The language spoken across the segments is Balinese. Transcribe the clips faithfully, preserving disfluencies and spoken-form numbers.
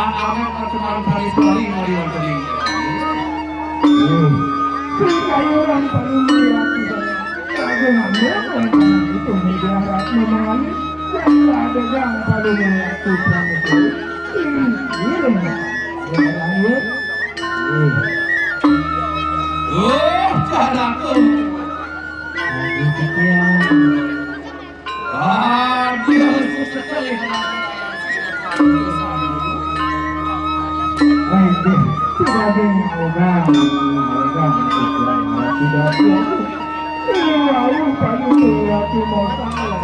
Anak pertemuan paling paling mau diwanteni. Kayuran paling mulia tidak. Bagaimana mereka itu mudah hati mengalir dan ada yang paling mulia itu. Ini, ini, ini, ini. Oh, caraku. Aduh, tidak ada yang ogang, ogang, tidak ada. Iya, paling mulia itu mau salah.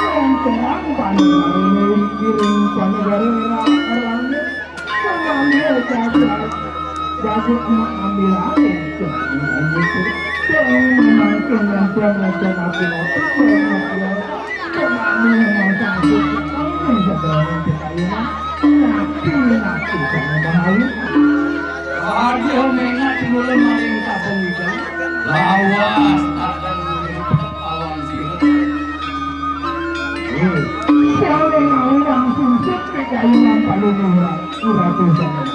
Yang terang paling hari ini kirim ke negara orang. Pengambil jagung, jagung emak ambil alih. Yang memancing yang dia ngajak aku ngopi, dia ngajak. Pengambil yang mau jagung, pengambil jagung yang kita ini. Napi, napi, jangan bahaya. Aduh, mengat dulu maling kampung itu. Lawas akan lawan sirah. Siapa yang mau langsung sukses ke kayunan paling murah? Ratu Saleh.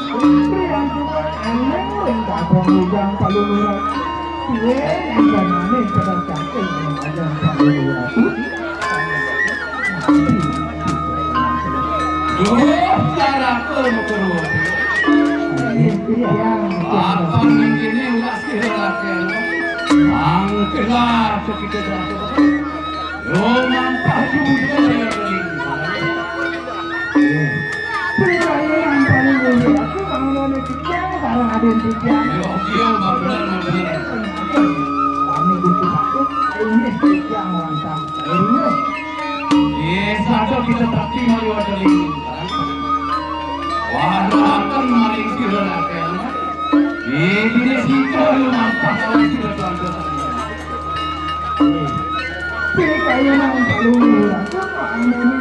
Priyansuka eleng ring katon ujang palungguh ratu. Suwe nang jamané pada cangkéng ring ajang palungguh ratu. Duh, caraku nutur wong. Iya, iya. Apa mingkini ulah sira rakyat? Mangkelah kita rakyat. Lumampah jumudul ya keling. Priayi yang paling mulia, aku mangane titiang sareng aden titiang. Yo, yo, bener, bener. Kami butuh satu, ini titiang wantah. Ini. Iya, satu kita bakti mari wadah ini. Warahaken maring sira rakyat. Ini sida lumampah kawit sira tuan-tuan. Pikayan palungguh, aku pangene.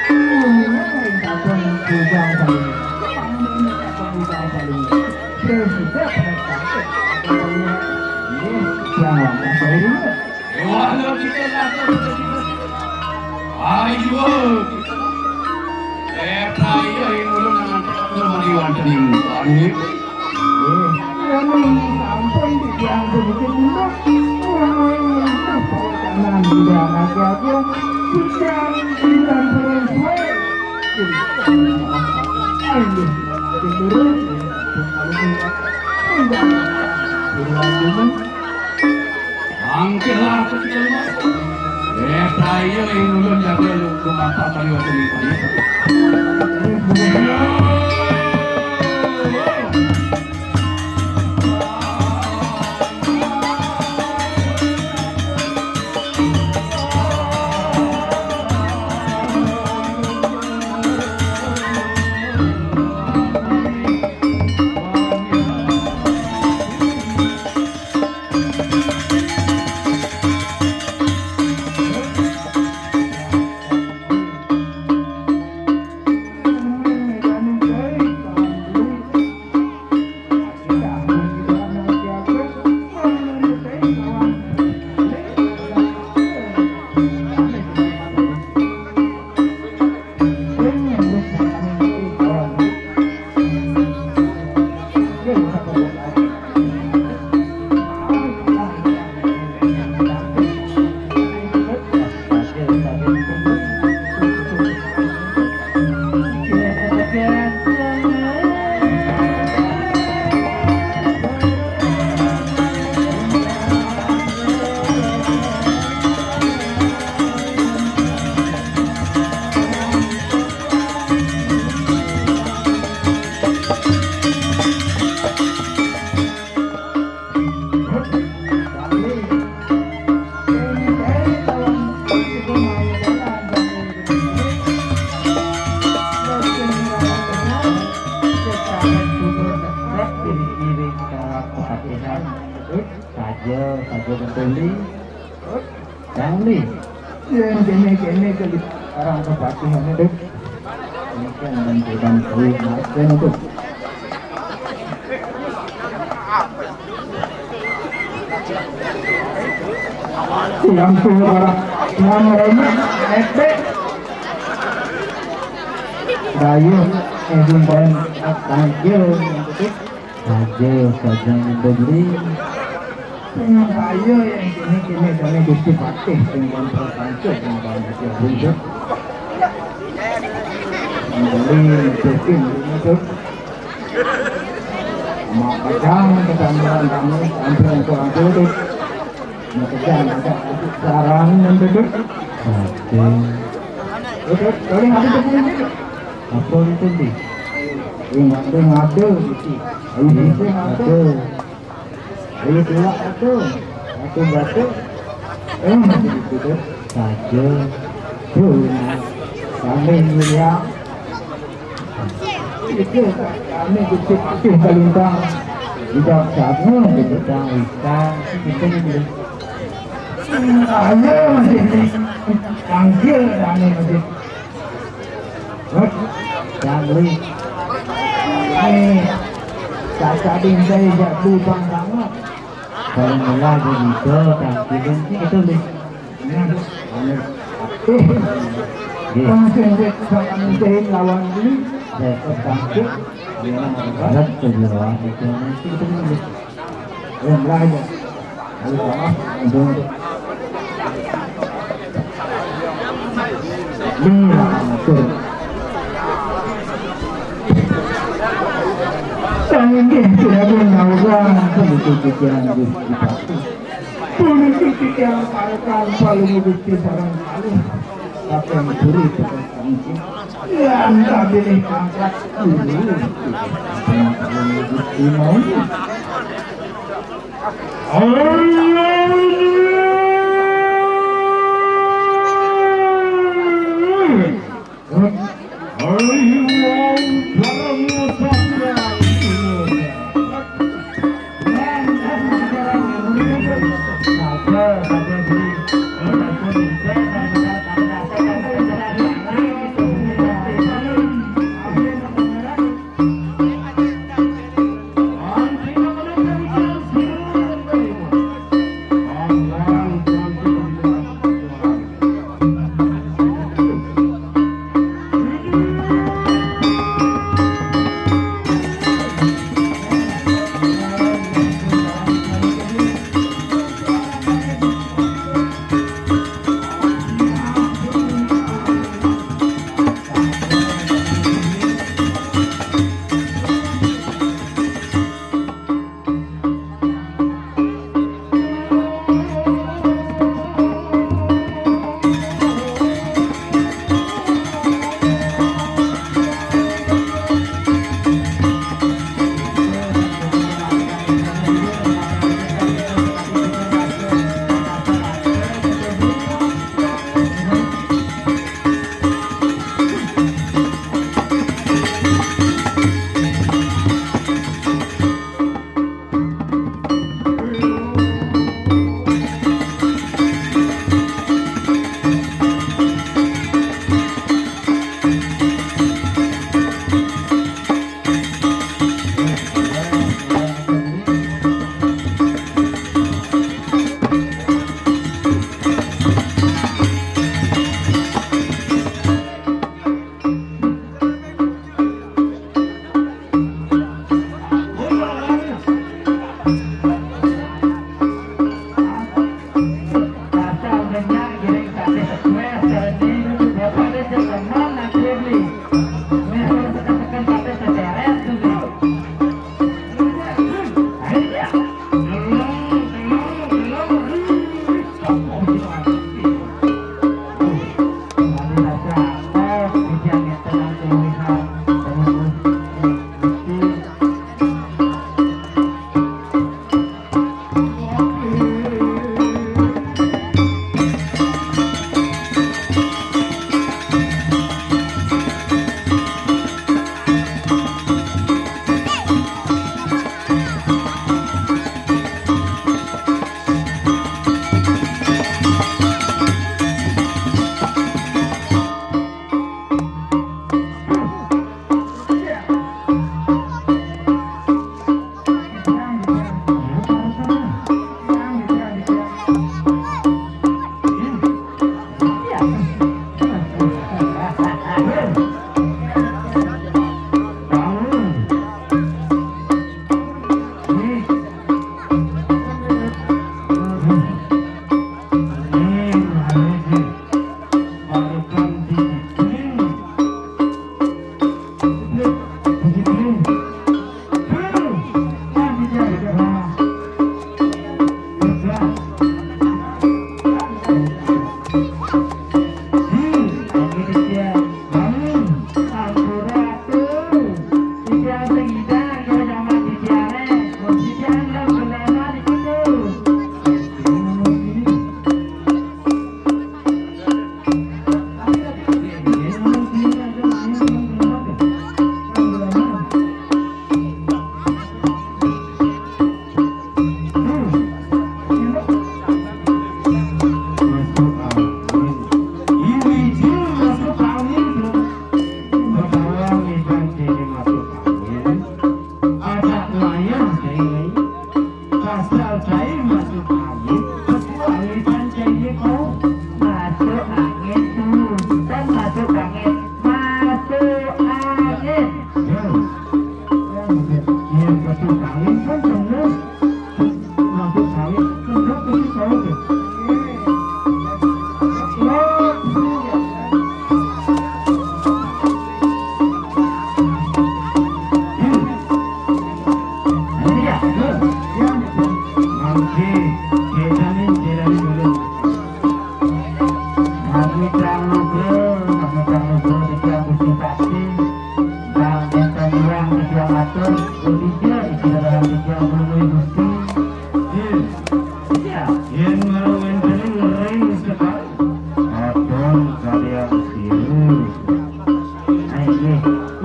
Pangene ring katon gudang palungguh. Pangene katon gudang palungguh. Terus juga pada sakit. Ini yang lama saya. Ayo, kita. Eh, prayo ing ulun nang antek aku mari wonten ing langit. Eh, lamun sampun didiang sedikit dulu. Wah, kanan didiang lagi aku. Didiang bintang terus, weh. Ayo, turun. Enggak. Turun dulu. Mangkelah ketika lima. Eh, prayo ing ulun jaga lu gumapak maliwat ini. Saja, saja betul. Yang ni, yang kene-kene ke orang kepatihan itu. Ini kan dan bukan kau makan itu. Yang sudah orang yang remeh, epek. Rayo, eh, bukan, ah, Tanjung yang betul. Rayo, Tanjung yang betul. Dengan rayo yang kini, kini kami Gusti Patih dengan Tanjung yang kami Gusti Patih. Beli, masukin, beli, masuk. Mau pegang, ketambahan kami, sampai untuk angkutin. Mau pegang, ada, ada sarang yang duduk. Oke. Duduk, paling ada duduk ini. Apa itu, Di? Ini ada, ada, gitu. Ini ada. Ayo, dua, satu. Satu, satu. Eh, masih ditutup. Saja. Tuh, nah. Kami mulia. Itu, kami Gusti Patih Kalintang. Tidak sama, tidak tahu. Kita ini. Ayo, masih ini. Tangkil, kami masih. Hut, Bang Wi. Eh, Kakak Ding saya jatuh bang banget. Kalau mula jadi itu, tampilan sih itu, Wi. Nah, bener. Eh, Iya. Langsung saya bisa mintain lawan ini. Saya tertangkap. Berat tuh lawan itu, nanti itu, Wi. Yang lain. Ayo, Pak. Aduh. Ini lah, atur. Tanggih tidak menawarkan politik pikiran Gusti Patih. Politik pikiran parekan paling Gusti barang kali. Akan duri pegang tanggih. Ya, entah pilih pangkat dulu. Yang paling Gusti mau.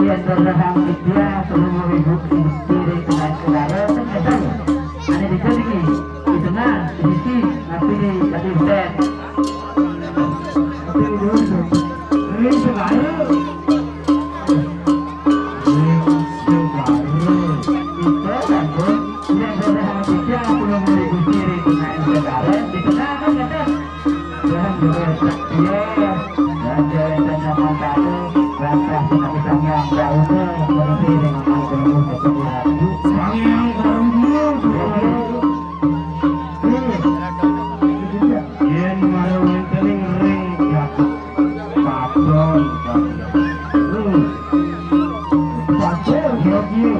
Yen terhang dia, tolong ibu, ibu, kiri, kanan, ke barat, kan ada. Ada di sini, di tengah, di sisi, nanti di, nanti di set. Nanti di ujung. Ini sekarang. Ini sekarang. Itu, kan, Bu? Yen terhang dia, tolong ibu, kiri, kanan, ke barat, di tengah, kan ada. Yen mara wonten ing ring jagat, padha. Hmm. Padha, ya, ya.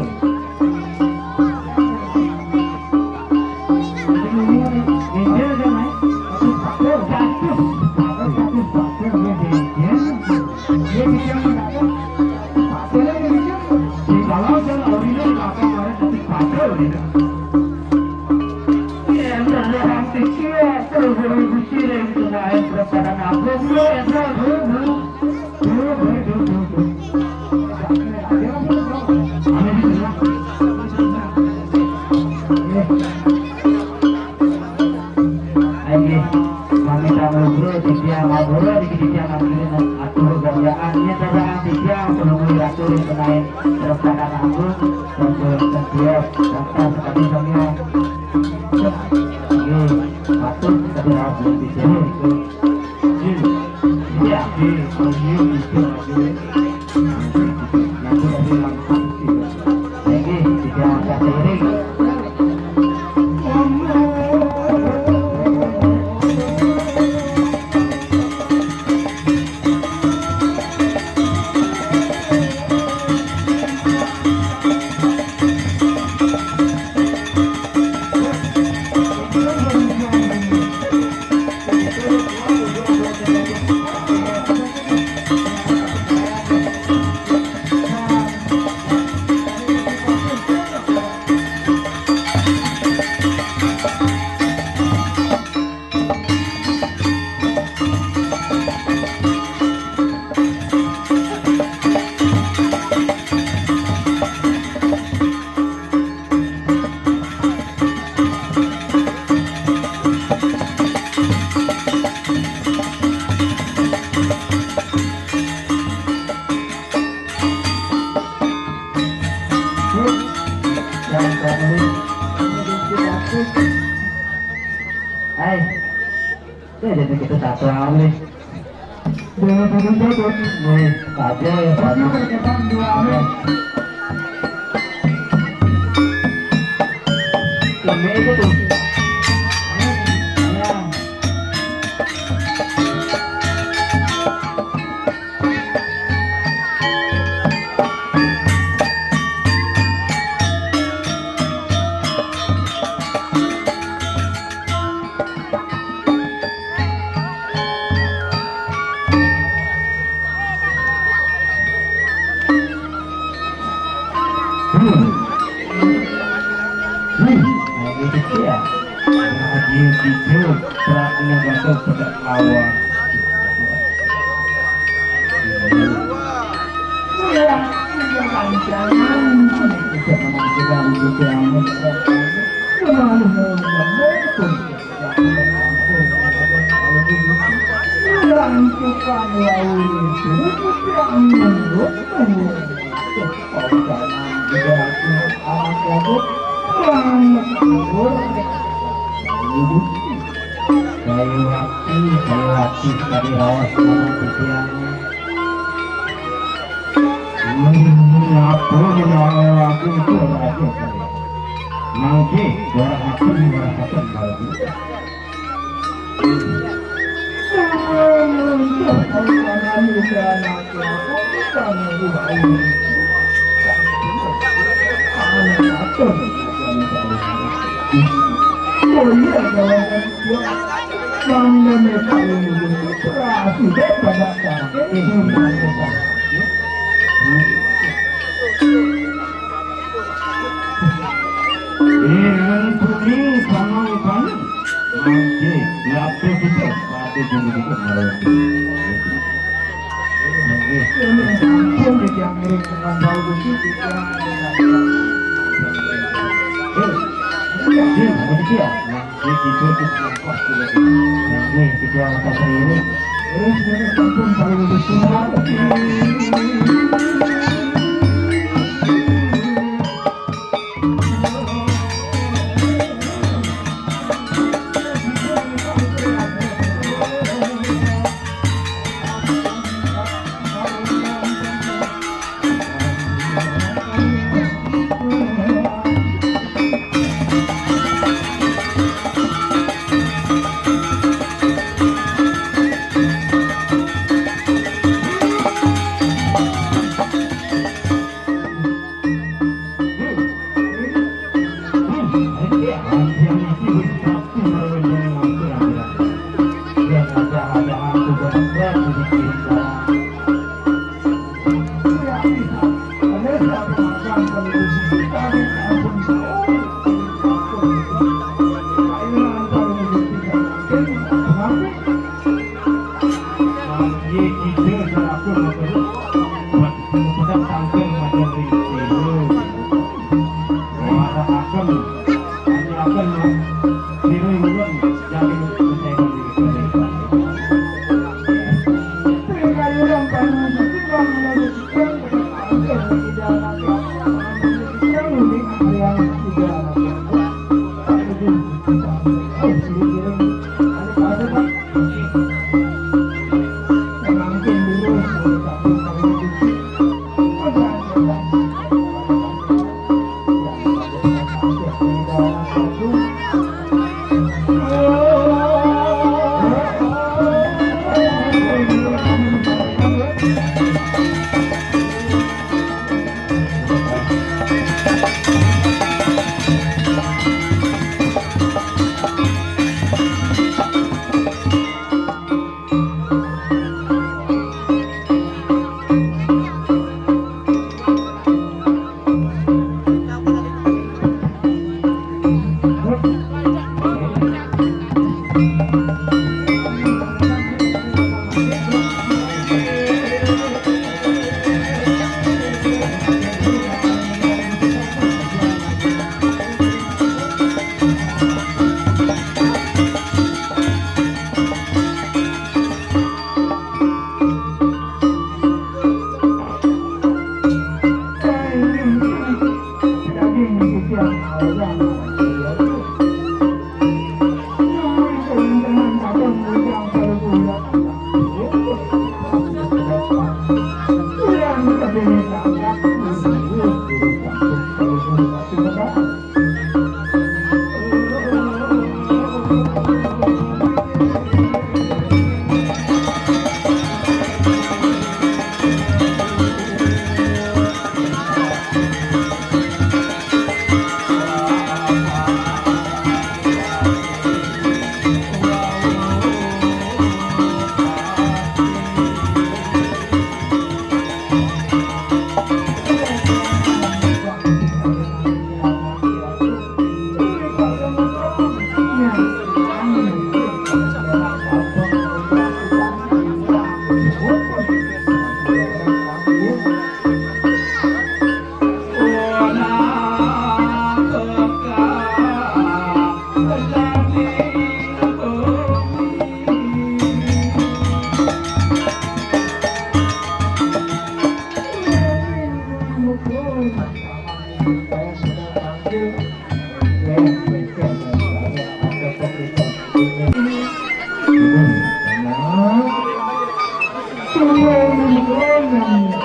Inggih, mami tamu guru, titiang ngapura, niki titiang ngapura, atur garyaan, yen terang titiang, penemu ratu, ring kenain, perempatan agung, raja, setiap, daftar sekali sampeyan. Inggih, patut sekali rawuh, inggih, inggih, inggih, inggih. Nggih, tiga kata iring. Hai, ya jadi kita satu kali. Wih, saja ya, Pak. Ini itu tuh. Wih, wih, nah, gitu ya. Nah, gitu, gitu. Pragna Gatot sedang lawan. Kayu hati, kayu hati, tadi rawas ngomong pikirannya. Ini apa yang aku itu raja kali. Mangke, suara hati, suara hati, baru. Ingkang kuning panangkan. Mangke, lapis itu, pati jumlah itu, ngarang. Nggih, Ini sampun di tiang miring dengan bau besi, di tiang miring. Eh, ini dia, ini dia. Nah, ini dia tuh yang pas juga. Nah, ini dia atas miring. Terus ini sampun bau besi. Ye kite seraku maka buat pemuda tangkil macam ini. Masa akan, hanya akan diri ulun jadi kesayangan diri sendiri.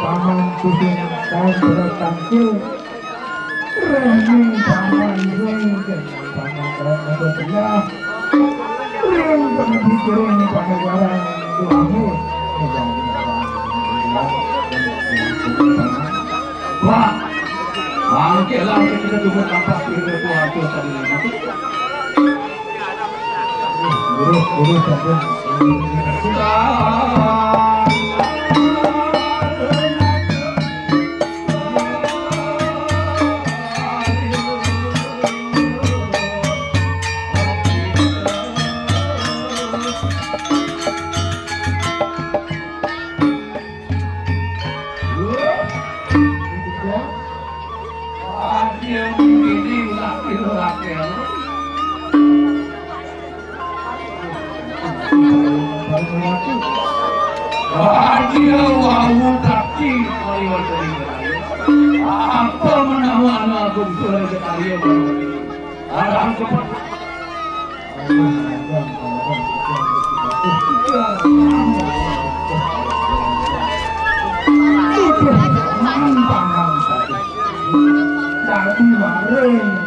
Paman kudu nyangkal surat tangkil. Rengeng paman, rengeng paman, rengeng sebelah. Rengeng paman, rengeng paman, rengeng dua. Wah, bangkitlah kita tunggu tampak kita tuan tu tadi. Guru, guru, sampun. Adia wau kaki kaliwat dari. Apa menawa anak agung suara ketario? Arang cepat. Dadi waring.